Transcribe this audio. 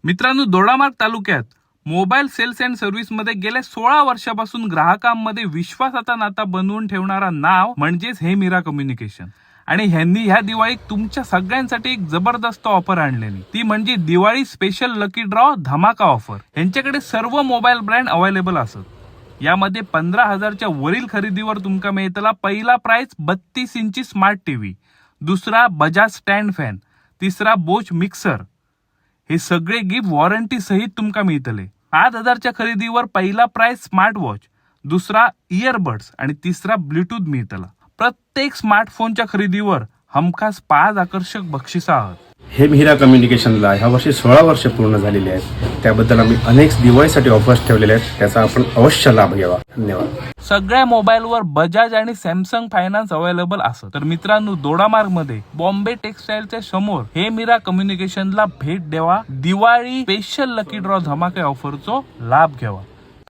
मित्रांनो, दोडामार्ग तालुक्यात mobile sales and सर्व्हिसमध्ये गेल्या 16 वर्षापासून ग्राहकांमध्ये विश्वासाचा नाता बनवून ठेवणारा नाव म्हणजेच हे मीरा कम्युनिकेशन. आणि ह्यांनी ह्या दिवाळीत तुमच्या सगळ्यांसाठी एक जबरदस्त ऑफर आणलेली, ती म्हणजे दिवाळी स्पेशल लकी ड्रॉ धमाका ऑफर. ह्यांच्याकडे सर्व मोबाईल ब्रँड अवेलेबल असत. यामध्ये 15,000च्या वरील खरेदीवर तुमका मिळतला पहिला प्राइज 32 इंची स्मार्ट टीव्ही, दुसरा बजाज स्टँड फॅन, तिसरा बोच मिक्सर. हे सगळे गिफ्ट वॉरंटी सहित तुमका मिळतले. 7,000च्या खरेदीवर पहिला प्राइज स्मार्ट वॉच, दुसरा इयरबड्स आणि तिसरा ब्लूटूथ मिळतला. प्रत्येक स्मार्टफोनच्या खरेदीवर हमखास पाच आकर्षक बक्षिसं आहोत. हे मिहिरा कम्युनिकेशनला ह्या वर्षी 16 वर्ष पूर्ण झालेली आहेत. त्याबद्दल आम्ही अनेक दिवाळीसाठी ऑफर्स ठेवलेले आहेत. त्याचा आपण अवश्य लाभ घ्यावा. धन्यवाद. सगळ्या मोबाईलवर बजाज आणि सॅमसंग फायनान्स अवेलेबल असत. तर मित्रांनो, दोडामार्ग मध्ये बॉम्बे टेक्सटाईलच्या समोर हे मीरा कम्युनिकेशनला भेट द्यावा. दिवाळी स्पेशल लकी ड्रॉ धमाके ऑफरचो लाभ घ्यावा.